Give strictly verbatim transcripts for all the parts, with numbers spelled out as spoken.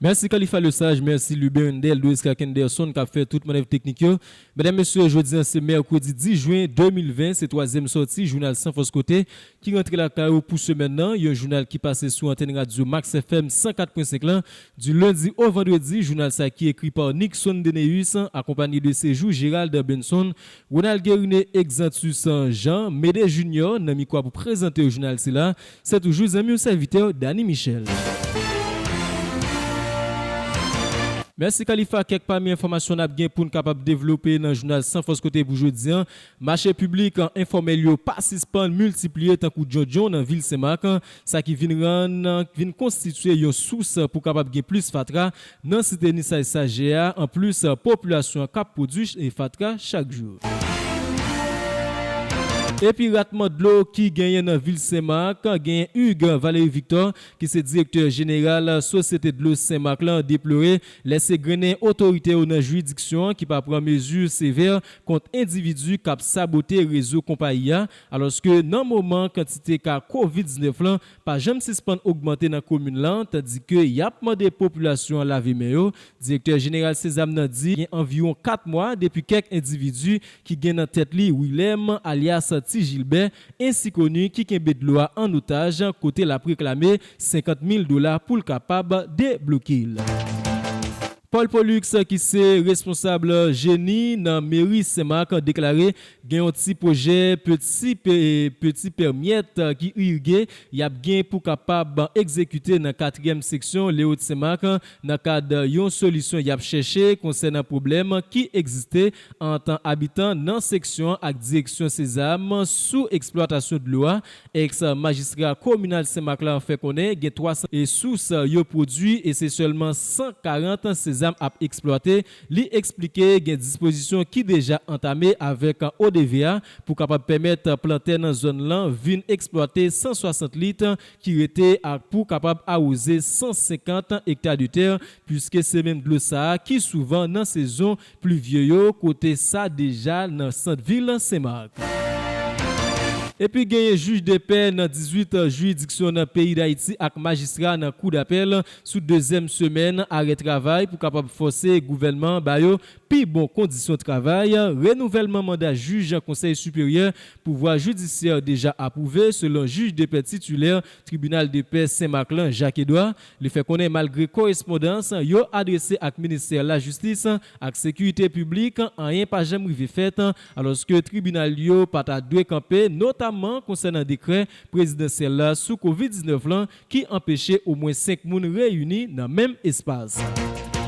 Mèsi Khalifa Lesage, mèsi Luberendel Doris ak Henderson k ap fè tout mannèv teknik yo. Medam, mesye, jodi a se mèkredi dis jen de mil ven, se twazyèm sòti jounal San Fòs Kote ki rantre lakay ou pou semèn nan, yon jounal ki pase sou antèn radyo Max F M san kat pwen senk lan, di lendi o vandredi. Jounal sa ki ekri pa Nixon Deneus, akonpanye de Sejou Gérald Benson, Ronald Guerinet, Exantus Jean, Mede Junior nan mikwa pou prezante w jounal sila, se toujou zanmi w sèvitè w, Dany Michel. Mèsi Khalifa, kèk pami enfòmasyon n ap gen pou n kapab devlope nan jounal San Fòs Kote pou jodi a. Mache piblik enfòmèl yo pa sispann miltipliye tankou djondjon nan vil Senmak, sa ki vin rann, vin konstitye yon sous pou kapab gen plis fatra nan site Nisay Sajè a. Anplis, popilasyon an k ap pwodui fatra chak jou. Epi ratman dlo ki genyen nan vil Senmak, genyen Hugues Valéry Victor, ki se direktè jeneral Sosyete Dlo Senmak lan, deplore lè se grennen otorite yo nan jiridiksyon an ki pa pran mezi sevè kont endividi k ap sabote rezo konpayi a, alòske nan moman kantite ka kovid diznèf lan pa janm sispann ogmante nan komin lan, tandike y ap mande popilasyon an lave men yo. Direktè jeneral Sezam nan di gen anviwon kat mwa depi kèk endividi ki gen nan tèt li Willem, alyas Ti Jilbè, ensi koni, ki kenbe dlo a an otaj, kote l ap reklame senkant mil dola pou l kapab debloke l. Paul Pollux, ki se responsab jeni nan meri Senmak, deklare gen yon ti pwojè peti pe-, peti pèmyèt ki irige y ap gen pou kapab egzekite nan katriyèm seksyon Lewot Senmak, nan kad yon solisyon y ap chèche konsènan pwoblèm ki egziste ant abitan nan seksyon an ak direksyon Sezam sou eksplwatasyon dlo a. Eks majistra kominal Senmak la fè konnen gen twa san sous yo pwodui e se sèlman san karant Sezam ap eksplwate. Li eksplike gen dispozisyon ki deja antame avèk O D V A pou kapab pèmèt plantè nan zòn lan vin eksplwate san swasant lit ki rete ak pou kapab awoze san senkant ekta de tè, piske se menm dlo sa a ki souvan nan sezon plivye yo, kote sa deja nan sant vil Senmak. Epi genyen jij de pè nan dizuit jiridiksyon nan peyi Dayiti ak majistra nan kou dapèl sou dezyèm semèn arè travay pou kapab fòse gouvènman ba yo pi bon kondisyon travay. Renouvèlman manda jij Konsèy Siperyè Pouvwa Jidisyè deja apwouve, selon jij de pè titilè Tribinal de Pè Senmak lan, Jacques Edouard. Li fè konnen malgre korespondans yo adrese ak Ministè Lajistis ak Sekirite Piblik, anyen pa janm rive fèt, alòske tribinal yo pa ta dwe kanpe, notamman konsènan dekrè prezidansyèl la sou kovid diznèf lan ki anpeche omwen senk moun reyini nan menm espas.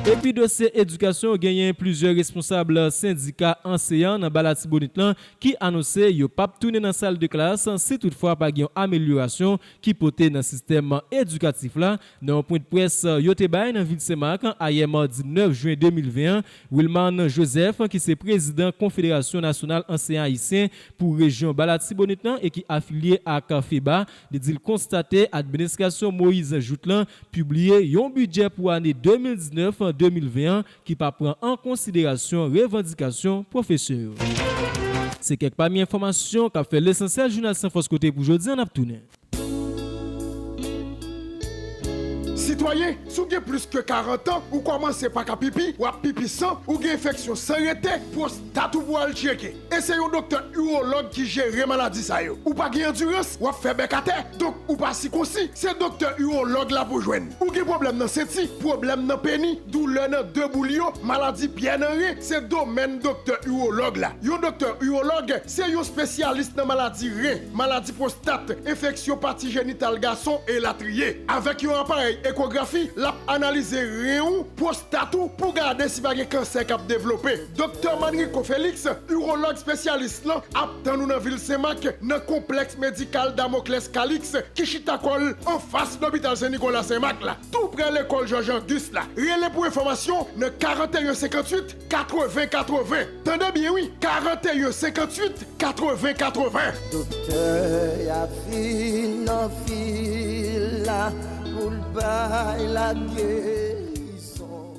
Epi dosye edikasyon, genyen plizyè responsab sendika anseyan nan ba Latibonit lan ki anonse yo p ap tounen nan sal de klas si toutfwa pa gen yon amelyorasyon ki pote nan sistèm edikatif la. Nan yon pwennprès yo te bay nan vil Senmak ayè madi nèf jen de mil ven an, Wilman Joseph, ki se prezidan Konfederasyon Nasyonal Anseyan Ayisyen pou rejyon ba Latibonit lan e ki afilye ak feba, li di l konstate administrasyon Moïse Jouthe lan pibliye yon bidjè pou ane de mil diznèf de mil ven an ki pa pran an konsiderasyon revandikasyon pwofesè yo. Se kèk pami enfòmasyon k ap fè lesansyèl jounal San Fòs Kote pou jodi a, n ap tounen. Sitwayen, si w gen plis ke karant an, ou kòmanse pa ka pipi, w ap pipi san, ou gen enfeksyon san rete, pwostat ou pou al tcheke. E se yon doktè iwològ ki jere maladi sa yo. Ou pa gen andirans, w ap fè bèk atè. Donk, ou pa sikonsi, se doktè iwològ la pou w jwenn. Ou gen pwoblèm nan senti, pwoblèm nan peni, doulè nan de boul yo, maladi pyè nan ren, se domèn doktè iwològ la. Yon doktè iwològ, se yon espesyalis nan maladi ren, maladi pwostat, enfeksyon pati jenital gason, elatriye. Avèk yon aparèy ekografi, l ap analize ren ou, pwostat ou, pou gade si pa gen kansè k ap devlope. Doktè Manrico Félix, iwològ espesyalis lan, ap tann ou nan vil Senmak, nan konplèks medikal Damoclès Calix, ki chita kò l anfas lopital Sen Nikola Senmak la, tou prè lekòl Jòj Angis la. Rele pou enfòmasyon nan karanteyen senkanntuit katreven katreven. Tande byen wi, karanteyen senkanntuit katreven katreven. Doktè a vin nan vil la pou l bay la gerizon.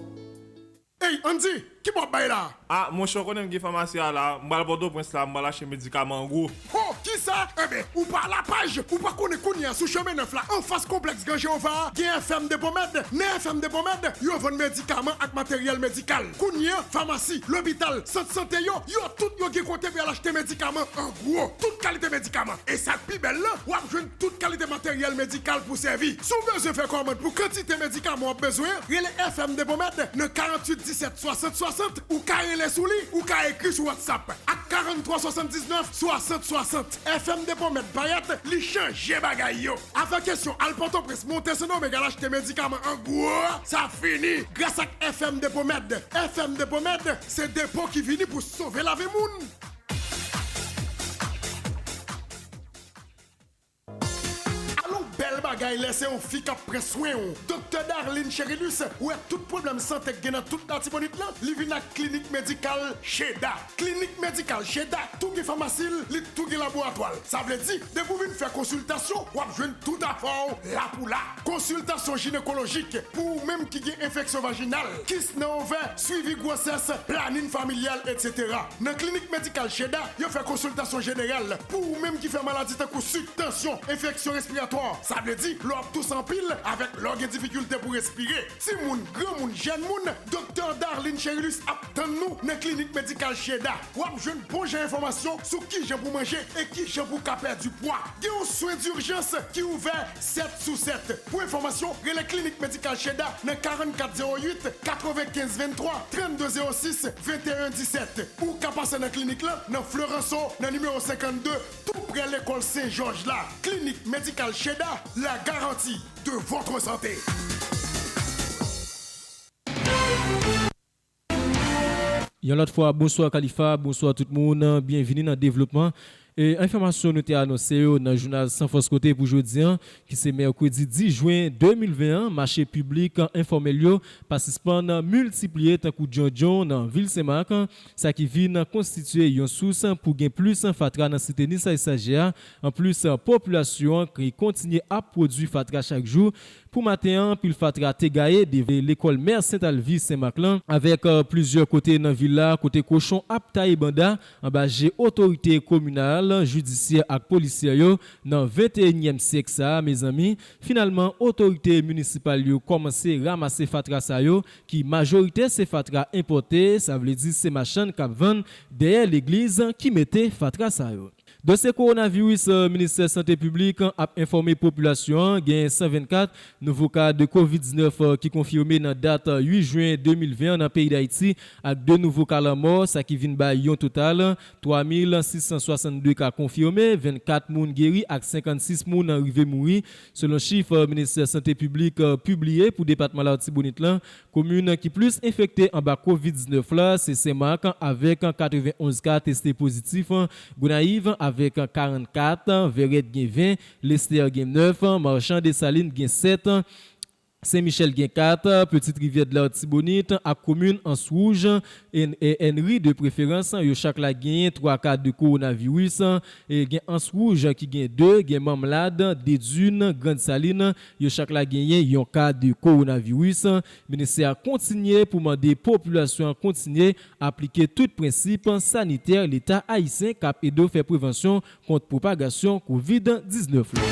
Ey, Andy, ki bò w bay la? Ah, monchè, w konnen m gen famasi a la. M pral Pòtoprens la, m pral achte medikaman an gwo. Ho, kisa? Enben, ou pa Lapaj, ou pa konnen kounye a sou Chemen Nèf la, anfas konplèks Gran Jewova a, gen F M de Pwomèd. Nan F M de Pwomèd, yo vann medikaman ak materyèl medikal. Kounye a, famasi, lopital, sant sante yo, yo tout yo gen kote pou y al achte medikaman an gwo. Tout kalite medikaman. E sa k pi bèl lan, w ap jwenn tout kalite materyèl medikal pou sèvi. Si w bezwen fè kòmand pou kantite medikaman w ap bezwen an, rele F M de Pwomèd nan karanntuit disèt swasant swasant, ou ka rele sou li, ou ka ekri sou WhatsApp ak karannntwa swasanndiznèf swasant swasant. F M de Pwomèd parèt, li chanje bagay yo. Afè kesyon al Pòtoprens, monte Sendomeng al achte medikaman an gwo, sa fini. Gras ak F M de Pwomèd. F M de Pwomèd, se depo ki vini pou sove lavi moun. Alon bèl bagay lè se yon fi k ap pran swen w. Doktè Darline Cherilus wè tout pwoblèm sante k gen nan tout Latibonit lan, li vin ak klinik medikal Cheda. Klinik medikal Cheda tou gen famasi l, li tou gen laboratwa l. Sa vle di, depi w vin fè konsiltasyon, w ap jwenn tout afè w la pou la. Konsiltasyon jinekolojik, pou ou menm ki gen enfeksyon vajinal, kis nan ovè, swivi gwosès, planin familyal, etsetera. Nan klinik medikal Cheda, yo fè konsiltasyon jeneral pou ou menm ki fè maladi tankou sik, tansyon, enfeksyon respiratwa. Sa vle di, lè w ap touse anpil, avèk lè w gen difikilte pou respire. Timoun, granmoun, jèn moun, Doktè Darline Cherilus ap tann nou nan klinik medikal Cheda. W ap jwenn bon jan enfòmasyon sou kijan pou manje e kijan pou ka pèdi pwa. Gen yon swen dijans ki ouvè sèt sou sèt. Pou enfòmasyon, rele Klinik Medikal Cheda nan karannkat zewo uit, katrevenkenz venntwa, trannde zewo sis, venteyen disèt. Ou ka pase nan klinik lan nan Floranso, nan nimewo senkannde, tou prè lekòl Sen Jòj la. Klinik Medikal Cheda, la garantie de votre santé. Yon lòt fwa, bonswa Khalifa, bonswa tout moun, byenvini nan devlopman. E enfòmasyon nou te anonse yo nan jounal San Fòs Kote pou jodi a, ki se mèkredi dis jen de mil ven an, mache piblik enfòmèl yo pa sispann miltipliye tankou djondjon nan vil Senmak, sa ki vin konstitye yon sous pou gen plis fatra nan Site Nice ak Saje a. Anplis, popilasyon an ki kontinye ap pwodui fatra chak jou. Pou maten an, pil fatra te gaye devan lekòl Mè Sent Alvi Senmak lan, avèk, euh, plizyè kote nan vil la, kote kochon ap taye banda anba je otorite kominal, jidisyè ak polisyè yo nan venteyinyèm syèk sa a, mezanmi. Finalman, otorite minisipal yo kòmanse ranmase fatra sa yo, ki majorite se fatra enpòte, sa vle di se machann k ap vann dèyè legliz ki mete fatra sa yo. Dosye kowonaviris, euh, Ministè Sante Piblik ap enfòme popilasyon an, gen san vennkat nouvo ka de kovid diznèf, euh, ki konfime nan dat, euh, uit jen de mil ven an nan peyi Dayiti, ak de nouvo ka lanmò, sa ki vin bay yon total twa mil sis san swasannde ka konfime, vennkat moun geri ak senkannsis moun rive mouri, selon chif, euh, Ministè Sante Piblik, euh, pibliye pou depatman Latibonit lan. Komin ki plis enfekte anba kovid diznèf la, se Senmak avèk katrevenonz ka teste pozitif, Gonayiv avèk karannkat, Vèrèt gen ven, Lestè gen nèf, Machan Desalin gen sèt, Sen Michèl gen kat, Pitit Rivyè de Latibonit ak komin Ans Wouj, Èn-, e Ènri de preferans, yo chak la genyen twa ka de kowonaviris, e gen Ans Wouj ki gen de, gen Manmlad, Dedin, Grand Salin, yo chak la genyen yon ka de kowonaviris. Ministè a kontinye pou mande popilasyon an kontinye aplike tout prensip sanitè Leta ayisyen k ap ede w fè prevansyon kont pwopagasyon kovid diznèf la.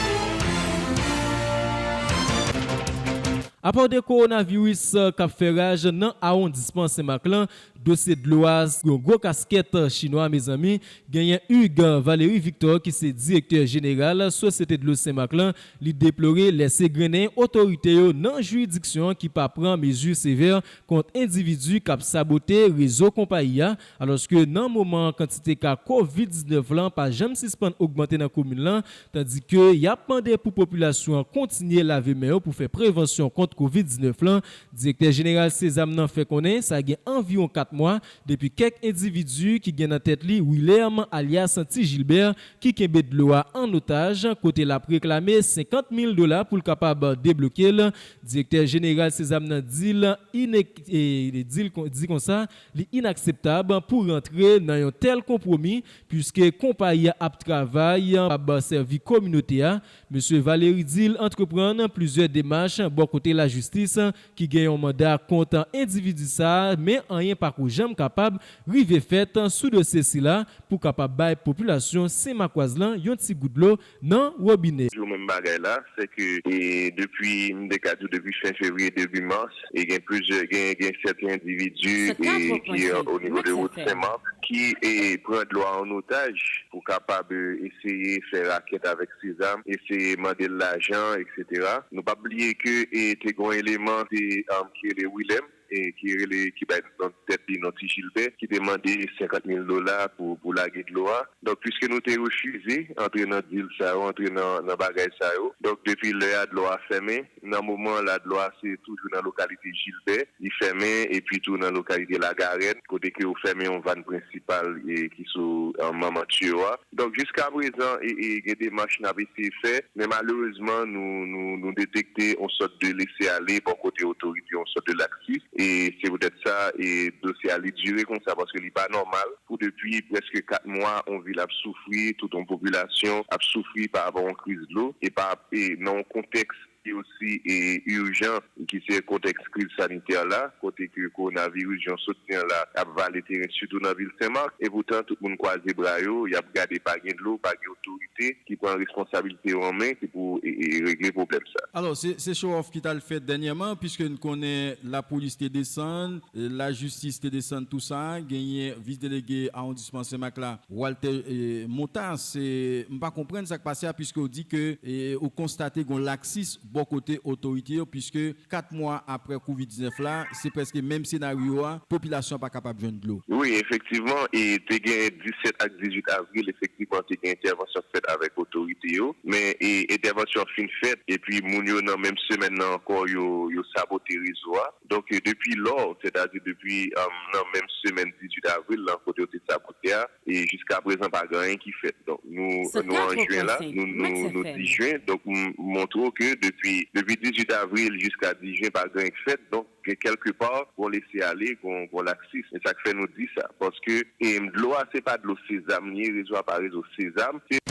Apa de kowonaviris k ap fè raj nan awondisman Senmak lan, dosye dlo a, yon gwo kaskèt chinwa, mezanmi, genyen Hugues Valéry Victor, ki se direktè jeneral Sosyete Dlo Senmak lan, li deplore lè se grennen otorite yo nan jiridiksyon an ki pa pran mezi sevè kont endividi k ap sabote rezo konpayi a, alòske nan moman an kantite ka kovid diznèf lan pa janm sispann ogmante nan komin lan, tandike y ap mande pou popilasyon an kontinye lave men yo pou fè prevansyon kont kovid diznèf lan. Direktè jeneral Sezam nan fè konnen sa gen anviwon kat mwa depi kèk endividi ki gen nan tèt li Wilherm alyas Ti Jilbè ki kenbe dlo a an otaj, kote l ap reklame senkant mil dola pou l kapab debloke l. Direktè jeneral Sezam nan di l inek-, e, di l kon-, di konsa, li inakseptab pou rantre nan yon tèl konpwomi, piske konpayi a ap travay, ap sèvi kominote a. Mesye Valéry di l antreprann plizyè demach bò kote Lajistis ki gen yon manda kont endividi sa a, men anyen pako janm kapab rive fèt sou dosye sila pou kapab bay popilasyon Senmakwaz lan yon ti gout dlo nan wobinè. Toujou menm bagay la, se ke, e, depi, m te ka di w, depi fen fevriye, debi mas, e gen plizyè, gen, gen sèten endividi, e, ki, o nivo de wout Senmak, ki, e, pran dlo a an otaj pou kapab, e, eseye fè rakèt avèk Sezam, eseye mande l lajan, etsetera. Nou p ap bliye ke, e, te gen yon eleman, te, um, ki rele Wilèm, e ki rele, ki bay nan tèt li non ti Jilbè, ki te mande senkant mil dola pou, pou lage dlo a. Donk, piske nou te refize antre nan dil sa yo, antre nan, nan bagay sa yo. Donk, depi lè a, dlo a fèmen. Nan moman la, dlo a se toujou nan lokalite Jilbè, li fèmen, epi tou nan lokalite Lagarèn, kote ke yo fèmen yon vàn prensipal, e, ki sou, e, Manman Tiyo a. Donk, jiska prezan, e, e, gen demach n ap eseye fè, men malerezman, nou, nou, nou detekte yon sòt de lese ale bò kote otorite, yon sòt de laksis. E se poutèt sa, e dosye a li dire konsa, paske li pa nòmal pou depi prèske kat mwa, yon vil ap soufri, tout yon popilasyon ap soufri pa rapò yon kriz dlo, e pa, e nan yon kontèks ki osi, e, ijan, ki se kontèks kriz sanitè la, kote ke kowonaviris, jan w sot di an la, ap vale teren, sitou nan vil Senmak. E poutan, tout moun kwaze bra yo, y ap gade pa gen dlo, pa gen otorite ki pran responsablite yo an men, se pou, e, e, regle pwoblèm sa. Alò, se, se show off ki t al fèt dènyèman, piske n konnen lapolis te desann, e, lajistis te desann, tou sa, genyen vis delege awondisman Senmak la, Walter, e, Montas, e, m pa konprann sa k pase a, piske w di ke, e, ou konstate gon laksis bò kote otorite yo, piske kat mwa apre kovid diznèf la, se prèske menm senaryo a, popilasyon an pa kapab jwenn dlo. Wi, efektivman, e te gen disèt ak dizuit avril, efektivman, te gen entèvansyon k fèt avèk otorite yo, men, e, entèvansyon an fin fèt, epi moun yo nan menm semèn nan ankò, yo, yo sabote rezo a. Donk, e, depi lò, sètadi depi, um, nan menm semèn dizuit avril lan, kote yo te sabote a, e jiska prezan pa gen anyen ki fèt. Donk, nou, nou an jen la, nou, nou, nou dis jen, donk, m montre w ke depi, depi dizuit avril jiska dis jen, pa gen anyen k fèt. Donk, gen kèlke pa, gon lese ale, gon, gon laksis. E sa k fè nou di sa. Paske, e, dlo a, se pa dlo Sezam li ye, rezo a pa rezo Sezam. Se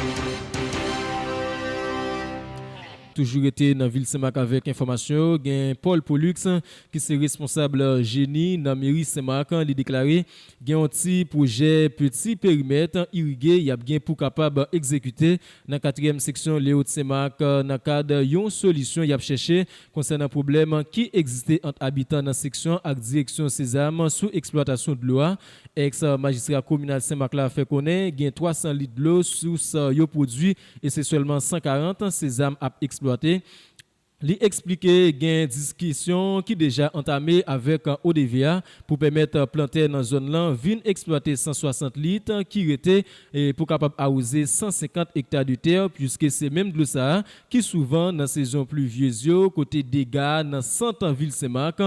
Toujou rete nan vil Senmak avèk enfòmasyon yo, gen Paul Pollux, ki se responsab jeni nan meri Senmak, li deklare gen yon ti pwojè peti perimèt irige y ap gen pou kapab egzekite nan katriyèm seksyon Lehauts Senmak, nan kad yon solisyon y ap chèche konsènan pwoblèm ki egziste ant abitan nan seksyon ak direksyon Sezam sou eksplwatasyon dlo a. Èks majistra kominal Senmak la fè konnen gen twa san lit dlo sous yo pwodui e se sèlman san karant Sezam ap eksplwate. Li eksplike gen diskisyon ki deja antame avèk O D V A pou pèmèt plantè nan zòn lan vin eksplwate san swasant lit ki rete e pou kapab awoze san senkant ekta de tè, piske se menm dlo sa a ki souvan nan sezon plivyez yo, kote dega nan sant vil Senmak.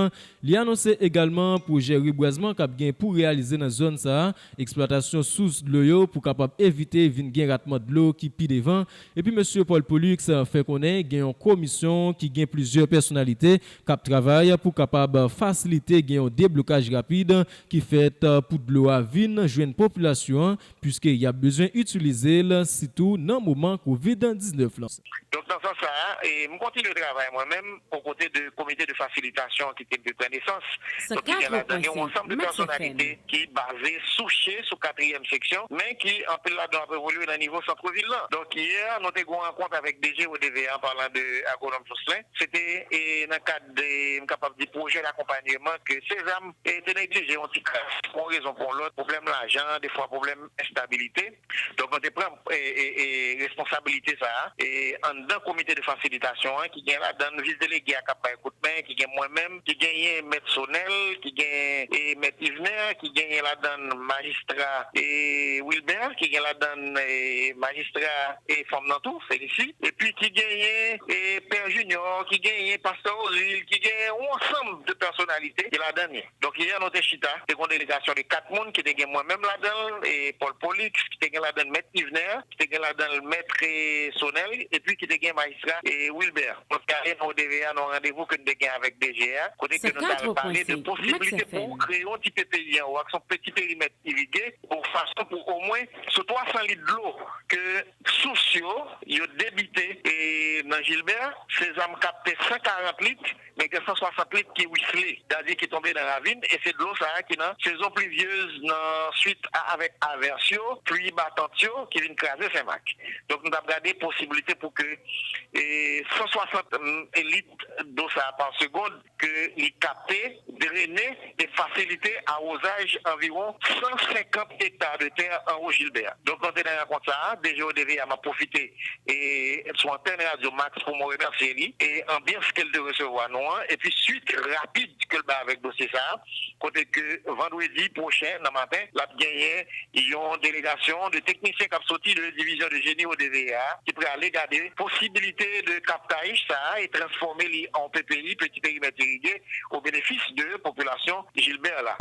Li anonse egalman pwojè rebwazman k ap gen pou reyalize nan zòn sa a, eksplwatasyon sous dlo yo pou kapab evite vin gen ratman dlo ki pi devan. Epi mesye Paul Pollux fè konnen gen yon komisyon ki gen plizyè pèsonalite k ap travay pou kapab fasilite gen yon deblokaj rapid ki fèt pou dlo a vin jwenn popilasyon an, piske y ap bezwen itilize l, sitou nan moman kovid diznèf lan. Donk, nan sans sa a, e, m kontinye travay mwen menm o kote de komite de fasilitasyon ki te pran nesans. Donk, ki gen ladan yon ansanm de pèsonalite ki baze, souche sou katriyèm seksyon, men ki anpil ladan ap evolye nan nivo sant vil lan. Donk, yè, nou te gen yon rankont avèk D G O D V A, an palan de agwonòm Jocelyn. Se te, e, nan kad de, m kapab di, pwojè dakonpanyeman ke Sezam, e, te neglije yon ti kras, pou yon rezon pou yon lòt, pwoblèm lajan, defwa pwoblèm enstabilite. Donk, nou te pran, e, e, e, responsabilite sa a, e, anndan komite de fasilitasyon an, ki gen ladan n vis delege a k ap bay kout men, ki gen mwen menm, ki genyen mèt Sonèl, ki gen, e, mèt Ivner, ki genyen ladan n majistra, e, Wilbert, ki gen ladan n, e, majistra, e, fanm nan tou, Félicie, epi ki genyen, e, pè Junior, ki genyen pastè Oril, ki genyen yon ansanm de pèsonalite ki ladan n. Donk, yè, nou te chita, te gen yon delegasyon de kat moun, ki te gen mwen menm ladan l, e Paul Pollux, ki te gen ladan l mèt Yvener, ki te gen ladan l mèt, e, Sonèl, epi ki te gen majistra, e, Wilbert. Nou te ale nan O D V A, nan yon randevou ke n te gen avèk D G A, kote ke nou t al pale de posiblite pou kreye yon ti P P I anwo a, ki se yon peti perimèt irige, yon fason pou omwen, sou twa san lit dlo ke sous yo, yo debite, e, nan Jilbè, Sezam kapte san karant lit, men gen san swasant lit ki wisle, dadye ki tonbe nan ravin, e se dlo sa a ki nan sezon plivyez nan swit a, avèk avès yo, pli batant yo ki vin kraze Senmak. Donk, nou t ap gade posiblite pou ke e, san swasant lit dlo sa a pa segonn ke li kapte, drene e fasilite awozaj anviwon san senkant ekta de tè anwo Jilbè. Donk, nou te nan rankont sa a, D G O D V A, m ap pwofite e sou antèn Radyo Max pou mwen remèsye li e anbyans ke l te resevwa nou an, epi swit rapid ke l bay avèk dosye sa a, kote ke vandredi pwochen nan maten, l ap genyen yon delegasyon de teknisyen k ap soti de Division de Génie O D V A ki prale gade posibilite de kaptaj sa a e transfòme li an P P I, peti perimèt irige, o benefis de popilasyon Jilbè la.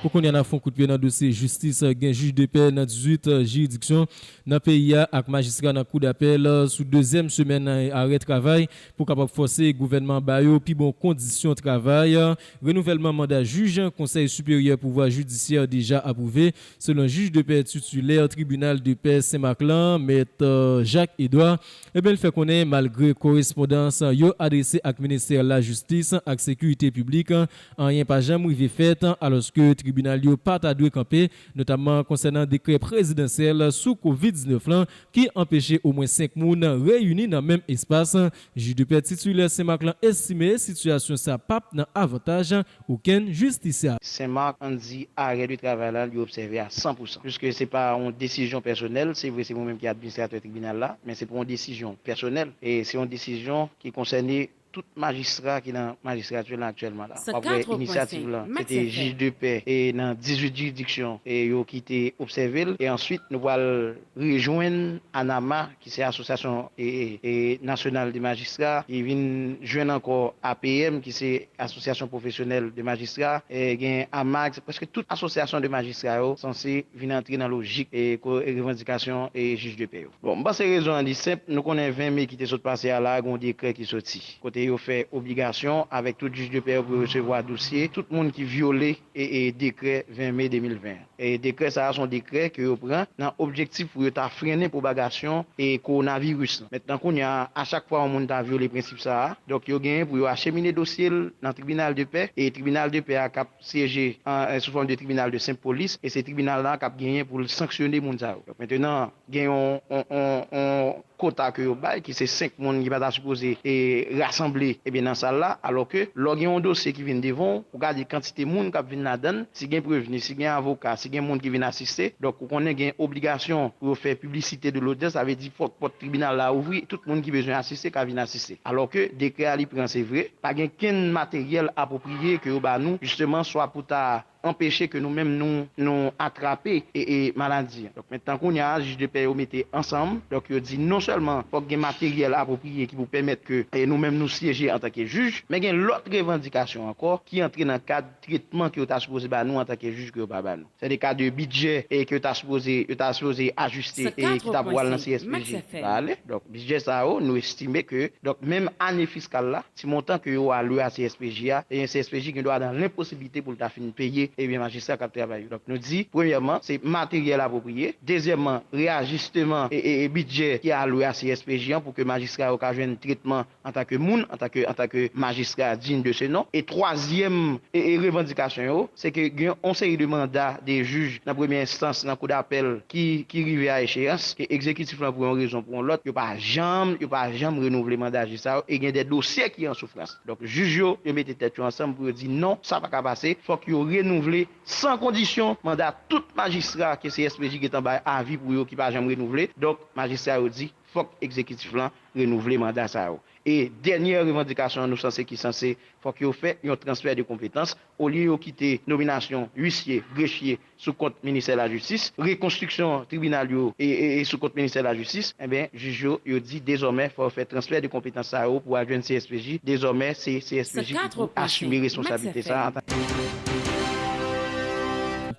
Pou kounye a, n ap fè yon kout pye nan dosye jistis. Gen jij de pè nan dizuit jiridiksyon nan peyi a ak majistra nan kou dapèl sou dezyèm semèn arè travay pou kapab fòse gouvènman ba yo pi bon kondisyon travay. Renouvèlman manda jij, Konsèy Siperyè Pouvwa Jidisyè deja apwouve, selon jij de pè titilè tribinal de pè Senmak lan, Mèt, euh, Jacques Edouard, ebyen, l fè konnen, malgre korespondans yo adrese ak Ministè Lajistis ak Sekirite Piblik, anyen pa janm rive fèt, alòske tribinal yo pa ta dwe kanpe, notamman konsènan dekrè prezidansyèl sou kovid diznèf lan, ki anpeche omwen senk moun reyini nan menm espas. Jij de pè titilè Senmak lan estime sitiyasyon sa p ap nan avantaj okenn jistisyab. Senmak, ann di, arè de travay la, li obsève a san pou san, piske se pa yon desizyon pèsonèl. Se vre, se mwen menm ki administratè tribinal la, men se pa yon desizyon pèsonèl, e se yon desizyon ki konsène tout majistra ki nan majistrati lan aktyèlman la. W ap wè inisyativ lan, se te jij de pè e nan dizuit jiridiksyon e yo ki te obsève l. E answit, nou pral rejwenn ANAMA, ki se Asosyasyon e, e, e Nasyonal de Majistra, ki vin jwenn ankò A P M, ki se Asosyasyon Pwofesyonèl de Majistra, e gen AMAG, prèske tout asosyasyon de majistra yo sanse vin antre nan lojik e ko-, e revandikasyon e jij de pè yo. Bon, m panse rezon an li senp. Nou konnen ven me ki te sot pase a la, gen yon dekrè ki soti, kote yo fè obligasyon avèk tout jij de pè yo pou yo resevwa dosye tout moun ki vyole e, e dekrè ven me de mil ven an. E dekrè sa a se yon dekrè ke yo pran nan objektif pou yo ta frennen pwopagasyon e kowonaviris lan. Mentnan, kounye a, a chak fwa yon moun ta vyole prensip sa a, donk, yo genyen pou yo achemine dosye l nan tribinal de pè, e tribinal de pè a k ap syeje an, sou fòm de tribinal de senp polis, e se tribinal la k ap genyen pou l sanksyone moun sa yo. Donk, mentnan, gen yon, yon, yon, yon kota ke yo bay, ki se senk moun ki pa ta sipoze e rasanble, ebyen, nan sal la, alòske lè w gen yon dosye ki vin devan w, ou gade kantite moun k ap vin ladan l, si gen prevni, si gen avoka, si gen moun ki vin asiste, donk, ou konnen gen obligasyon pou yo fè piblisite de lodyans, sa vle di fòk pòt tribinal la ouvri, tout moun ki bezwen asiste ka vin asiste. Alòske dekrè a li pran, se vre, pa gen kenn materyèl apwopriye ke yo ba nou, jisteman, swa pou ta anpeche ke nou menm nou, nou atrape e, e maladi an. Donk, mentnan, kounye a, jij de pè yo mete ansanm, donk, yo di non sèlman fòk gen materyèl apwopriye ki pou pèmèt ke, e, nou menm nou syeje antanke jij, men gen lòt revandikasyon ankò ki antre nan kad tretman ke yo ta sipoze ba nou antanke jij ke yo pa ba nou. Se de ka de bidjè, e, ke yo ta sipoze, yo ta sipoze ajiste, e, ki ta pral nan C S P J. Donk, bidjè sa yo, nou estime ke, donk, menm ane fiskal la, ti montan ke yo alwe a C S P J a, e C S P J gen dwa nan lenposiblite pou l ta fin peye, ebyen, majistra k ap travay yo. Donk, nou di, premyèman, se materyèl apwopriye. Dezyèmman, reyajisteman e, e, e bidjè ki alwe a C S P J an pou ke majistra yo ka jwenn tretman antanke moun, antanke, antanke majistra digne de ce nom. E twazyèm e, e revandikasyon yo, se ke gen yon seri de manda de jij nan premyè enstans nan kou dapèl ki, ki rive a echeyans, ke egzekitif lan, pou yon rezon, pou yon lòt, yo pa janm, yo pa janm renouvle manda jij sa yo, e gen de dosye ki an soufrans. Donk, jij yo, yo mete tèt yo ansanm pou yo di non, sa pa ka pase, fòk yo renouvle san kondisyon manda tout majistra ke C S P J gentan bay avi pou yo ki pa janm renouvle. Donk, majistra yo di, fòk egzekitif lan renouvle manda sa yo. E dènyè revandikasyon nou sanse, ki sanse, fòk yo fè yon transfè de konpetans, olye yo kite nominasyon uisye, grefye sou kont ministè lajistis, rekonstriksyon tribinal yo e, e, e sou kont ministè lajistis, enben, jij yo, yo di dezòmè fò yo fè transfè de konpetans sa yo pou al jwenn C S P J. Dezòmè, se C S P J ki pou asime responsablite sa a.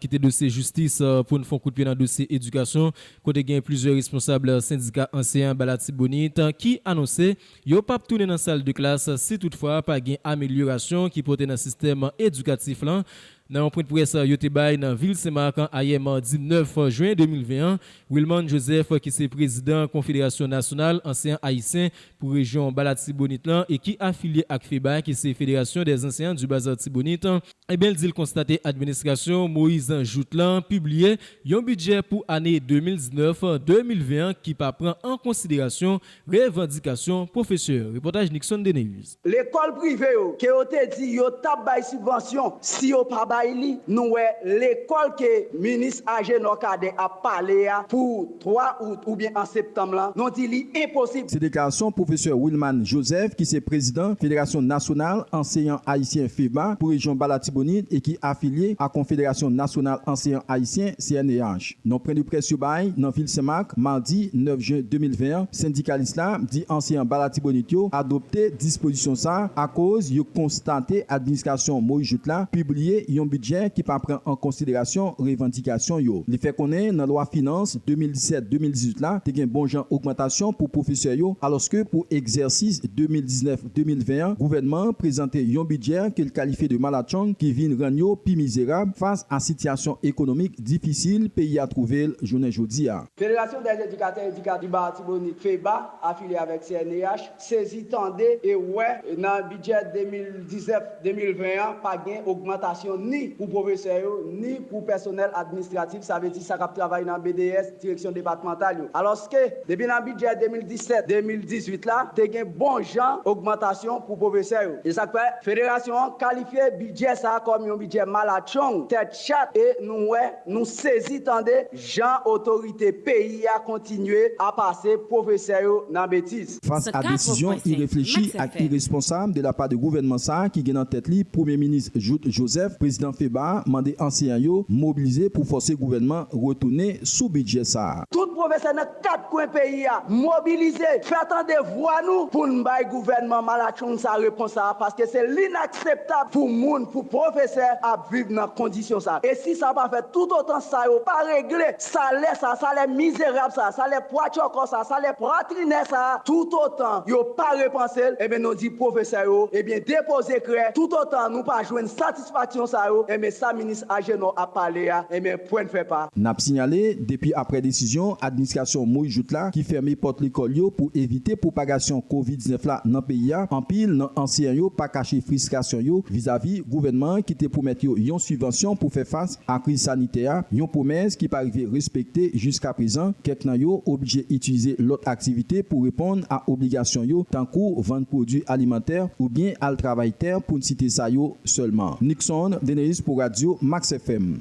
Kite dosye jistis, euh, pou n fè yon kout pye nan dosye edikasyon, kote gen plizyè responsab sendika anseyan ba Latibonit ki anonse yo p ap tounen nan sal de klas si toutfwa pa gen amelyorasyon ki pote nan sistèm edikatif lan. Nan yon pwennprès yo te bay nan vil Senmak ayè madi nèf jen de mil ven an, Wilman Joseph, ki se prezidan Konfederasyon Nasyonal Anseyan Ayisyen pou rejyon Ba Latibonit lan e ki afilye ak feba, ki se Fédération des Enseignants du Bas Artibonite, ebyen, l di l konstate administrasyon Moïse Jouthe lan pibliye yon bidjè pou ane de mil diznèf de mil ven an ki pa pran an konsiderasyon revandikasyon pwofesè. Repòtaj Nixon Deneus. Lekòl prive yo, ke yo te di yo t ap bay sibvansyon, si yo pa bay li, nou wè lekòl ke minis Agénor Cadet ap pale a pou twa out oubyen an septanm lan, nou di li enposib. Se deklarasyon pwofesè Wilman Joseph, ki se prezidan Federasyon Nasyonal Anseyan Ayisyen, feba, pou rejyon Ba Latibonit e ki afilye a Konfederasyon Nasyonal Anseyan Ayisyen, C N E H. Nan pwen de près yo bay nan vil Senmak, madi nèf jen de mil ven an, sendikalis la di anseyan Ba Latibonit yo adopte dispozisyon sa a akoz yo konstate administrasyon Moïse Jouthe la pibliye yon bidjè ki pa pran an konsiderasyon revandikasyon yo. Li fè konnen nan lwa finans de mil disèt de mil dizuit la, te gen bon jan ogmantasyon pou pwofesè yo, alòske pou egzèsis de mil diznèf de mil ven an, gouvènman an prezante yon bidjè ke l kalifye de malatchong ki vin rann yo pi mizerab fas a sitiyasyon ekonomik difisil peyi a twouve l jounen jodi a. Fédération des éducateurs et éducatrices Ba Latibonit, feba, afilye avèk C N E H, sezi tande e wè nan bidjè de mil diznèf de mil ven an, pa gen ogmantasyon ni pou pwofesè yo, ni pou pèsonèl administratif, sa vle di sa k ap travay nan B D S, direksyon depatmantal yo. Alòske, depi nan bidjè de mil disèt de mil dizuit la, te gen bon jan ogmantasyon pou pwofesè yo. E sa k fè federasyon an kalifye bidjè sa a kòm yon bidjè malatchong, tèt chat, e nou wè, nou sezi tande jan otorite peyi a kontinye a pase pwofesè yo nan betiz. Fas a desizyon ireflechi ak iresponsab de la pa de gouvènman sa a ki gen nan tèt li Premye Minis Jouthe Joseph, prezidan feba a mande anseyan yo mobilize pou fòse gouvènman retounen sou bidjè sa a. Tout pwofesè nan kat kwen peyi a mobilize, fè tande vwa nou pou n bay gouvènman malatchong sa a repons sa a, paske se linakseptab pou moun, pou pwofesè ap viv nan kondisyon sa a. E si sa pa fèt, toutotan sa yo pa regle, salè sa, salè mizerab sa, salè pwatchòkò sa, salè pwatrinè sa, toutotan yo pa repanse l, ebyen, nou di pwofesè yo, ebyen, depoze krè, toutotan nou pa jwenn satisfaksyon sa yo, ebyen, sa minis Agénor ap pale a, ebyen, pwen n fè pa. N ap sinyale, depi aprè desizyon administrasyon Moïse Jouthe la ki fèmen pòt lekòl yo pou evite pwopagasyon kovid diznèf la nan peyi a, anpil nan anseyan yo pa kache fristrasyon yo vizavi gouvènman an ki te pwomèt yo yon sibvansyon pou fè fas a kriz sanitè a, yon pwomès ki pa rive respekte jiska prezan. Kèk nan yo oblije itilize lòt aktivite pou reponn a obligasyon yo, tankou vann pwodui alimantè oubyen al travay tè, pou n site sa yo sèlman. Nixon Deneus pou Radyo Max F M.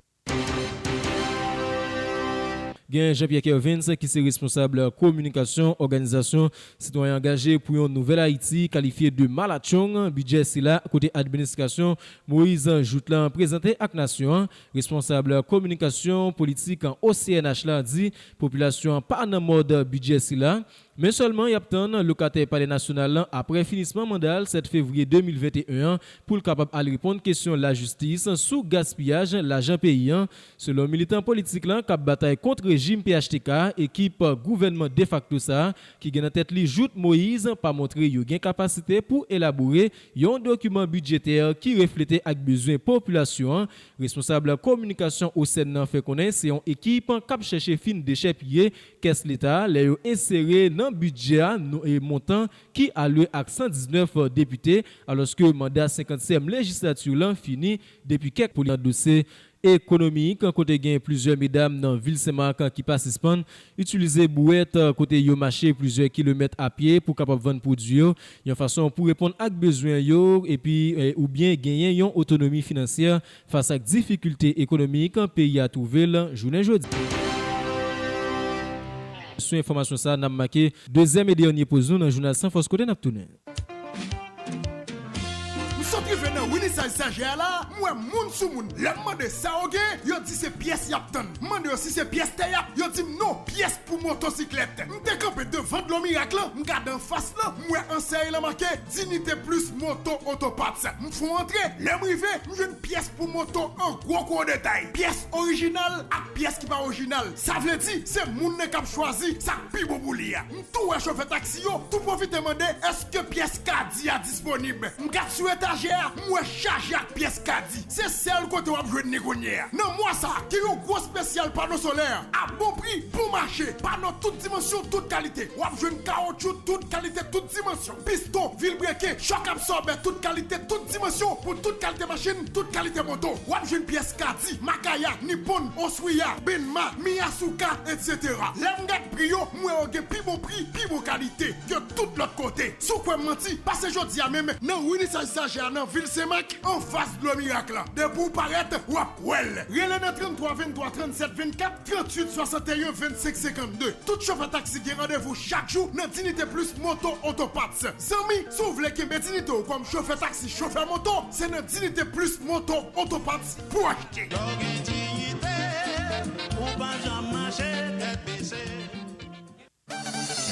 Gen Jean-Pierre Kervens, ki se responsab kominikasyon òganizasyon Sitwayen Angaje pou yon Nouvèl Ayiti, kalifye de malatchong bidjè sila kote administrasyon Moïse Jouthe la prezante ak nasyon an. Responsab kominikasyon politik O C N H la di popilasyon an pa nan mòd bidjè sila, men sèlman y ap tann lokatè Palè Nasyonal lan aprè finisman manda l sèt fevriye de mil venteyen an pou l kapab al reponn kesyon lajistis sou gaspiyaj lajan peyi an. Selon militan politik lan k ap batay kont rejim P H T K, ekip gouvènman defakto sa a, ki gen nan tèt li Jouthe Moïse, pa montre yo gen kapasite pou elabore yon dokiman bidjetè ki reflete ak bezwen popilasyon an. Responsab kominikasyon O C N H nan fè konnen se yon ekip k ap chèche fin dechèpiye kès Leta lè yo ensere nan bidjè a non, e montan ki alwe ak san diznèf depite, alòske manda senkantyèm lejislati lan fini depi kèk pou li nan dosye ekonomik, kote gen plizyè medam nan vil Senmak ki pa sispann itilize bwèt, kote yo mache plizyè kilomèt a pye pou kapab vann pwodui yo, yon fason pou reponn ak bezwen yo, epi, eh, oubyen genyen yon otonomi finansyè fas ak difikilte ekonomik peyi a twouve l jounen jodi. Sou enfòmasyon sa a, n ap make dezyèm e dènye poz nou nan jounal San Fòs, kote n ap tounen. M sot rive nan Willy Size Sergé a la, m wè moun sou moun. Lè m mande sa yo gen, yo di se pyès y ap tann. M mande yo si se pyès tè y ap, yo di m non, pyès pou motosiklèt. M te kanpe de Van Dlo Mirak lan, m gade anfas lan, m wè ansèy lan make Dignité Plus Moto Auto Parts. M fè yon antre, lè m rive, m jwenn pyès pou moto an gwo gwo detay. Pyès orijinal ak pyès ki pa orijinal. Sa vle di, se moun nan k ap chwazi sa k pi bon pou li a. M tou wè chofè taksi yo tou pwofite mande èske pyès kadi a disponib. M gad sou etajè a, m wè chaje ak pyès kadi. Se sèl kote w ap jwenn li kounye a. Nan mwa sa a, gen yon gwo espesyal pano solè a bon pri, bon mache. Pano tout dimansyon, tout kalite. W ap jwenn kawotchou tout kalite, tout dimansyon. Piston, vilbreke, chòk absòbè tout kalite, tout dimansyon. Pou tout kalite machin, tout kalite moto. W ap jwenn pyès kadi, Makaya, Nippon, Oswiya, Benma, Miyasuka, etsetera. Lè m gad pri yo, m wè yo gen pi bon pri, pi bon kalite ke tout lòt kote. Si w kwè m manti, pase jodi a menm nan Unisaj Sajè a nan vil Senmak, anfas Dlo Mirak lan. Depi w parèt, w ap wè l. Rele nan tranntwa venntwa trannsèt vennkat, trantuit swasanteyen vennsenk senkannde. Tout chofè taksi gen randevou chak jou nan Dignité Plus Moto Auto Parts. Zanmi, si w vle kenbe diyite w kòm chofè taksi, chofè moto, se nan Dignité Plus Moto Auto Parts pou w achte. Lè w gen diyite, ou pa janm mache tèt bese.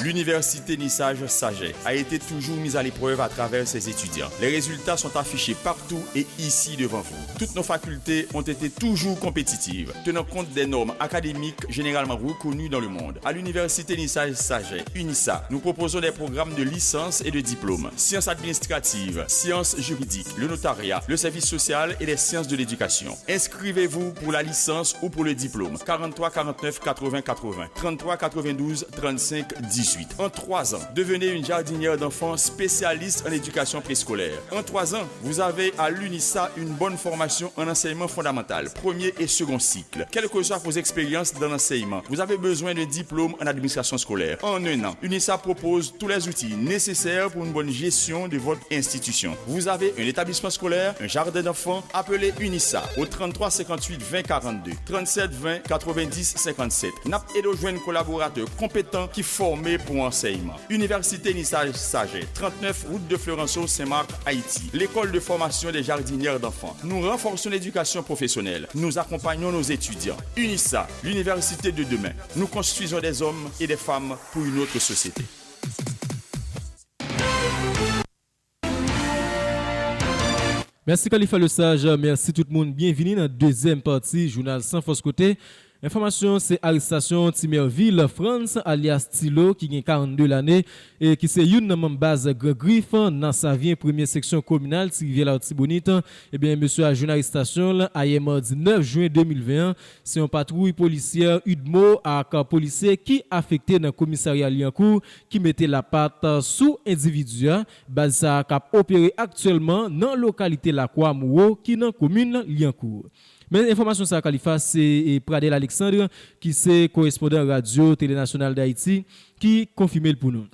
L'université Nisage Sagesse a été toujours mise à l'épreuve à travers ses étudiants. Les résultats sont affichés partout et ici devant vous. Toutes nos facultés ont été toujours compétitives, tenant compte des normes académiques généralement reconnues dans le monde. À l'université Nisage Sagesse, UNISA, nous proposons des programmes de licence et de diplôme, sciences administratives, sciences juridiques, le notariat, le service social et les sciences de l'éducation. Inscrivez-vous pour la licence ou pour le diplôme. Quarante-trois quarante-neuf quatre-vingts quatre-vingts, trente-trois quatre-vingt-douze trente-cinq dix-huit. En trois ans, devenez une jardinière d'enfants spécialiste en éducation préscolaire. En trois ans, vous avez à l'UNISA une bonne formation en enseignement fondamental, premier et second cycle. Quelles que soient vos expériences dans l'enseignement, vous avez besoin d'un diplôme en administration scolaire. En un an, UNISA propose tous les outils nécessaires pour une bonne gestion de votre institution. Vous avez un établissement scolaire, un jardin d'enfants, appelez UNISA au trente-trois cinquante-huit vingt quarante-deux, trente-sept vingt quatre-vingt-dix cinquante-sept. N ap ede w jwenn kolaboratè konpetan ki fòme pou ansèyman. Université Nisage Sagesse, trente-neuf route de Florenceau, Saint-Marc, Haïti. L'école de formation des jardinières d'enfants. Nous renforçons l'éducation professionnelle. Nous accompagnons nos étudiants. UNISA, l'université de demain. Nous construisons des hommes et des femmes pour une autre société. Mèsi Khalifa Lesage, mèsi tout moun. Byenvini nan dezyèm pati jounal San Fòs Kote. Enfòmasyon, se arestasyon Timerville Frantz, alyas Tilo, ki gen karannde lane, e ki se youn nan manm baz Gran Grif nan Savyen, premye seksyon kominal Ti Rivyè Latibonit. Ebyen, mesye a jwenn arestasyon l ayè madi nèf jen de mil ven an. Se yon patwouy polisyè UDMO ak polisye ki afekte nan komisarya Lyankou ki mete lapat sou endividi a. Baz sa a k ap opere aktyèlman nan lokalite Lakwa Mouwo ki nan komin Lyankou. Men enfòmasyon sa a, Khalifa, se, e, Pradel Alexandre, ki se korespondan Radyo Tele Nasyonal d Ayiti, ki konfime l pou nou.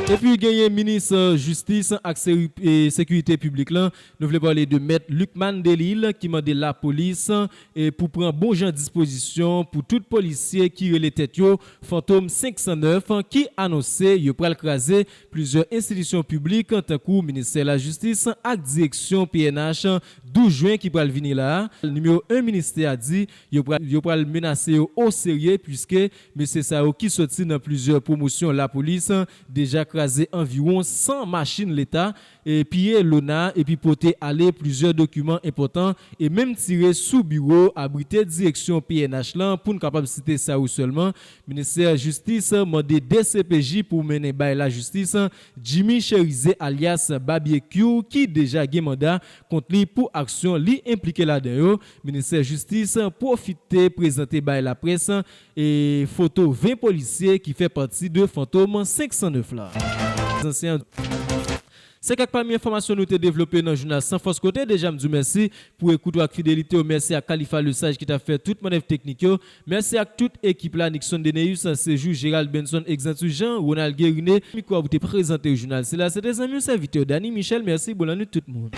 Epi genyen minis, e, jistis ak seri-, e, sekirite piblik lan, nou vle pale de mèt Lucmane Delille ki mande lapolis, e, pou pran bon jan dispozisyon pou tout polisye ki rele tèt yo Fantom senk san nèf, ki anonse yo pral kraze plizyè enstitisyon piblik tankou Ministè Lajistis ak direksyon P N H douz jen ki pral vini la a. Nimewo en ministè a di yo pral, yo pral menase yo oserye, piske mesye sa yo ki soti nan plizyè pwomosyon lapolis deja kraze anviwon san machin leta, e piye lona epi pote ale plizyè dokiman enpòtan e menm tire sou biwo abrite direksyon P N H lan, pou n kapab site sa yo sèlman. Ministè Jistis mande D C P J pou mennen bay lajistis Jimmy Chérizier alyas Barbecue ki deja gen manda kont li pou aksyon li enplike ladan yo. Ministè Jistis pwofite prezante bay laprès e foto ven polisye ki fè pati de Fantom senk san nèf la. Zansyen Se kèk pami enfòmasyon nou te devlope nan jounal San Fòs Kote. Deja m di w mèsi pou ekout ou ak fidelite w. Mèsi ak Khalifa Lesage ki t ap fè tout mannèv teknik yo. Mèsi ak tout ekip la, Nixon Deneus, Sejou, Gérald Benson, Exantus Jean, Ronald Guériné. Mikwo a pou te prezante w jounal sila, se te zanmi w, sèvitè w, Dany Michel. Mèsi, bon lannwit tout moun.